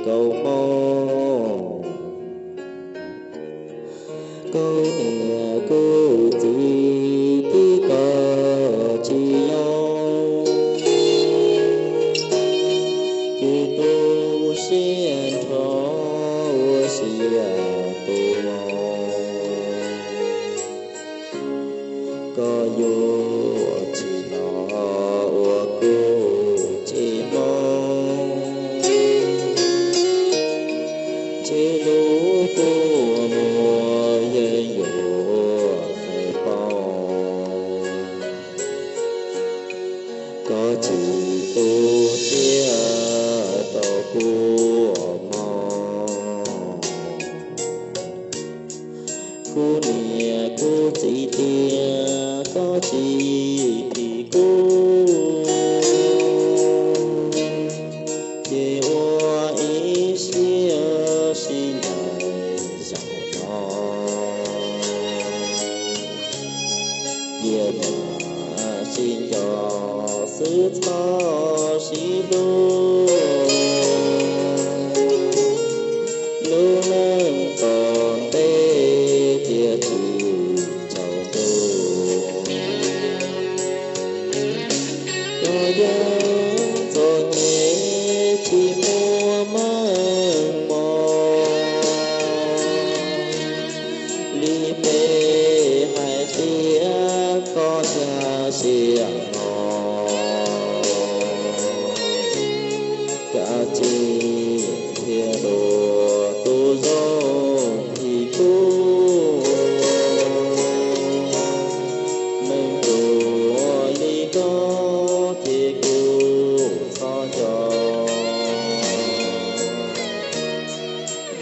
kaum moos. Kuv niam kuv txiv tib koj tsis yoog, ces tu siab nrho ua siab tus moos. Koj yuav tsis los ua kuv tsev hmoob, tsev lub kua muag yeej yuav tawg poob. Koj tsis tu siab rau kuv mog. Kuv niam kuv txiv tias koj tsis phim kuv, ces ua ib siab sib ncaim zaum no. Cia mam sib nco xwb txhob sib hlub, lub neej tom ntej thiaj tsis tsaus ntuj. Koj yeej txom nyem tsis muaj meej mom li peb hais tias koj ncaj siab no. Kav tsij thiaj dua tus zoo phim kuv, neeg ruam li koj ces kuv txhob nco.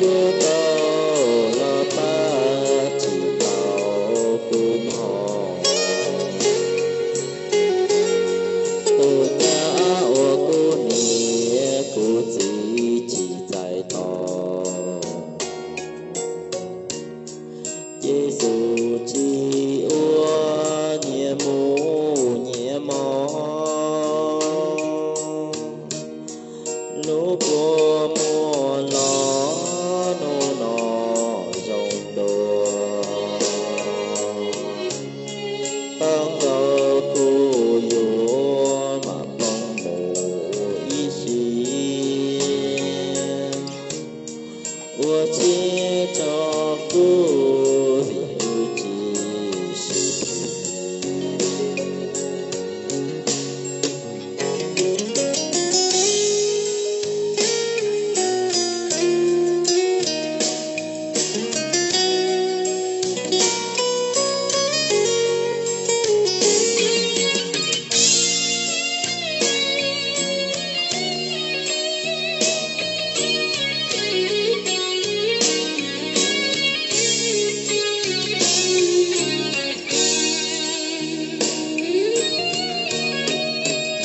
Yuav tau los pab tsis tau kuv mog. Tus nyab uas kuv niam kuv txiv tsis txais tos, ces xub tsis ua nyias mus nyias mog. Lub kua muag los hnub no zoo dua, tau nkaus kuv yuav mam poob mus ib sim. Ua siab tso kuv vim wb tsis sib phim.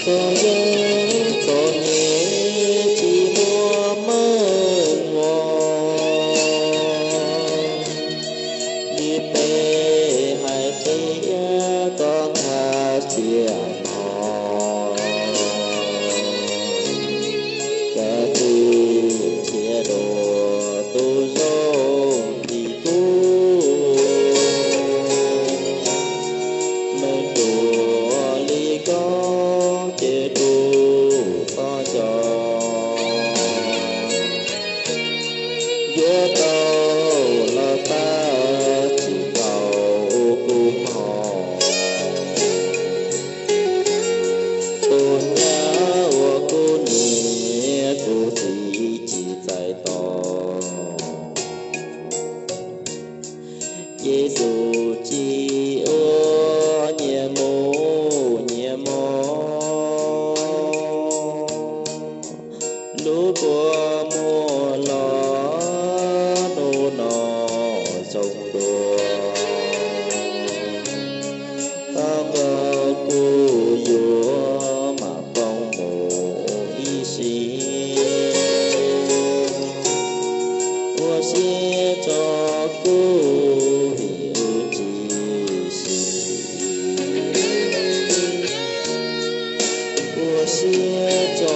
Koj yeej txom nyem tsis muaj meej mom li peb hais tias koj ncaj siab no. Kav tsij thiaj dua tus zoo phim kuv, neeg ruam li koj ces kuv txhob nco. Yuav tau los pab tsis tau kuv mog. Tus nyab uas kuv niam kuv txiv tsis txais tos, ces xub tsis ua nyias mus nyias mog. Lub kua muag los hnub no zoo dua, tau nkaus kuv yuav mam poob mus ib sim. Ua siab tso kuv vim wb tsis sib phim. Ua siab tso